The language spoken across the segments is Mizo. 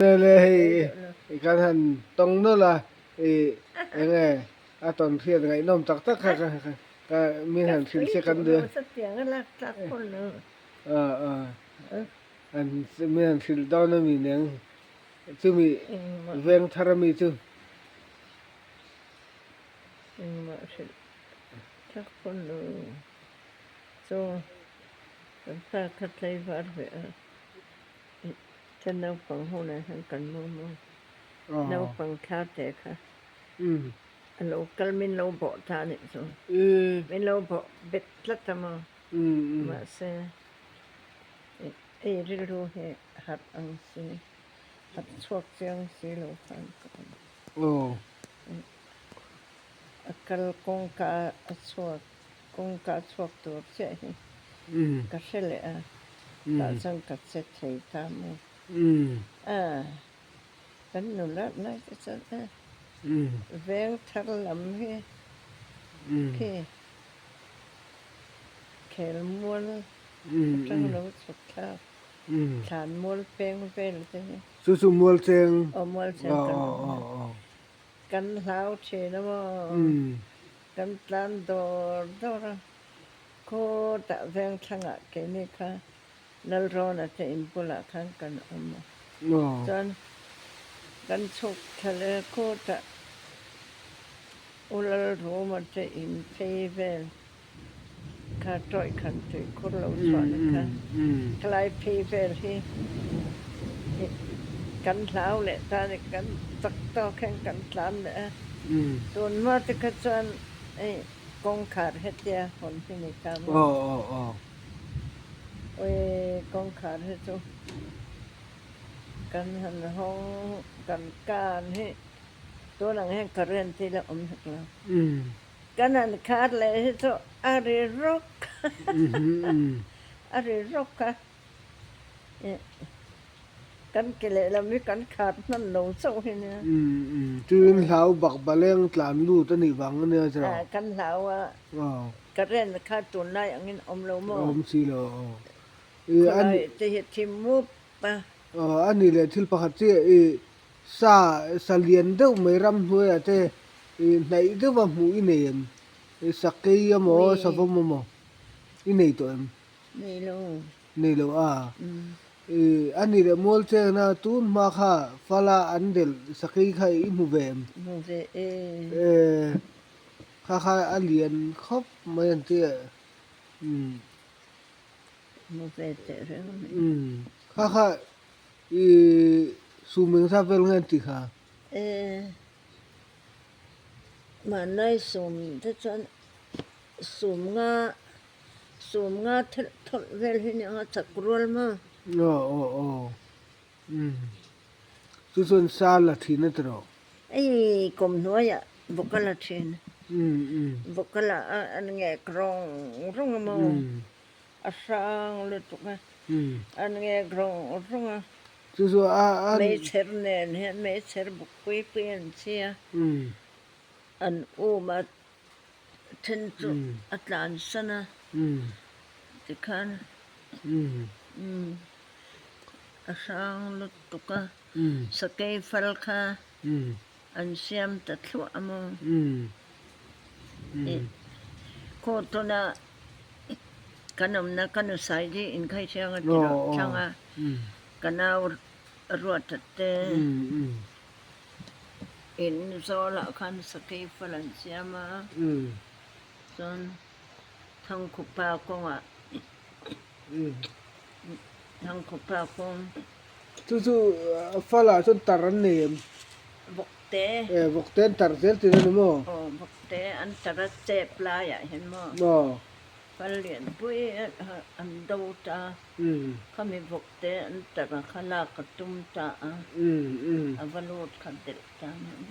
Le hei kan han tawng nawlh a, ih eng nge a tawn hriat ngaihnawm tak tak kha ka min han hrilh che kan duh a, an min han hrilh dawn a mi neng chumi veng thar a mi chu. Engmah hrilh tak pawn lo chu kan pa kha tlaivar ve a. Ka naupang ho nen hian kan mu mu. Naupang thla te kha a lo kal min lo bawh ta a nih chu. Min lo bawh bet tlat a maw. Mahse hei rilru hi harh ang si, harh chhuak chiang si lo khan ka awm. A kal kawngka a chhuak. Kawngka chhuak tur chiah hi ka hre leh a, tah chuan ka che thei ta maw? A, kan nula lai te chuan a, veng thar lam hi khi khel mual atang lo chhuk thlak, thlan mual peng vel te hi. Chu chu mual cheng. Aw mual cheng kan awm a, kan hlau thin a maw? Kan tlan dawr dawr a, khawtah veng thlangah keini kha Lalrawna te in bulah khan kan awm a. Chuan kan chhuk thla leh khawtah U Lalruma te in phei vel kha tawih khan tuikhur lo chhuahna kha khalai phei vel hi kan hlau leh ta a ni, kan chak tawk hian kan tlan leh a. Tun hma te kha chuan hei kawngkhar hetia hawn hi ni ta maw? Ui kawngkhar hi chu kan han hawng kan kan hi tun ang hian current hi la awm hek lo. Kan han khar leh hi chu a ri rawk a ri rawk a. Kan ke lehlam hi kan khar hman lo chauh hi nia. Chuin hlau bak baleng tlan lut a nih vang a nia chu. Kan hlau a, current kha tunlai angin awm lo maw? Awm si lo. Khawlai te hi thim mup a. A nih leh thil pakhat chiah i sa sa lian deuh mai ramhnuaiah te i hnaih deuha hmuh i nei em? Sakei emaw savawm emaw i nei tawh em? Nei lo. Nei lo a. I a ni leh mual chengna tun hma kha fala an delh sakei kha i hmu ve em? Hmu ve e. E kha kha a lian khawp mai an ti e. Umm. Hmu ve teh reng a ni. Umm kha kha i sum engzat vel nge an tih kha? E mahni sum te chuan sum nga Sum nga thelh thawlh vel hi nia a chak rual maw? Aw aw aw umm chu chuan sa la thin a tiraw? Hei kawm hnuaiah vawk a la thin. Umm umm. Vawk a la a an ngek rawng rawng a maw? A hrang lutuk a. Umm. An ngek rawng rawng a. Chu chu a a. Meichher nen hian meichher buk pui pui an chhi a. Umm. An um a. Then chu a tlan san a tikhan a hrang lutuk a, sakei fal kha an siam ta thluah a maw? Ih khaw tuna kan awmna ka nu Saidi inkhai thiang a ti rawh thlang a, ka nau Ruata te. In zawlah khan sakei fal an siam a, chuan Thangkhupa kawngah Thangkhupa kawng. Chu chu falah chuan tar an nei em? Vawkte. E vawkte an tar zel tih a ni maw? Aw vawkte an tar a chep laiah hian maw? Aw. Fal lianpui an do ta. Khami vawk te an tar a kha lak a tum ta a, a va lut kha delh ta mai a ni.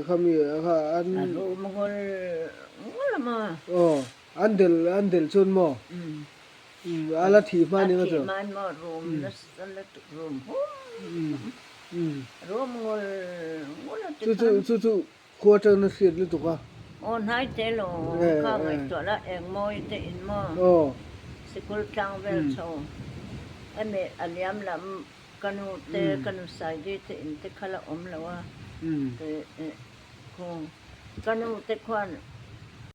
Khami kha an. A rum ngul ngul a maw? Aw, an delh an delh chuan maw? A la thih hma ning a chu. A thih hma in maw rum nasa lutuk rum hum rum ngul ngul a ti khan. Chu chu Khua ṭan a hriat lutuk a. Aw hnai te lo kha ngaihtuah la eng mawi te in maw. Aw. Sikul tlang vel chho hemi a liam lam ka nu te ka nu Saidi te in te kha la awm lo a ka nu te khuan.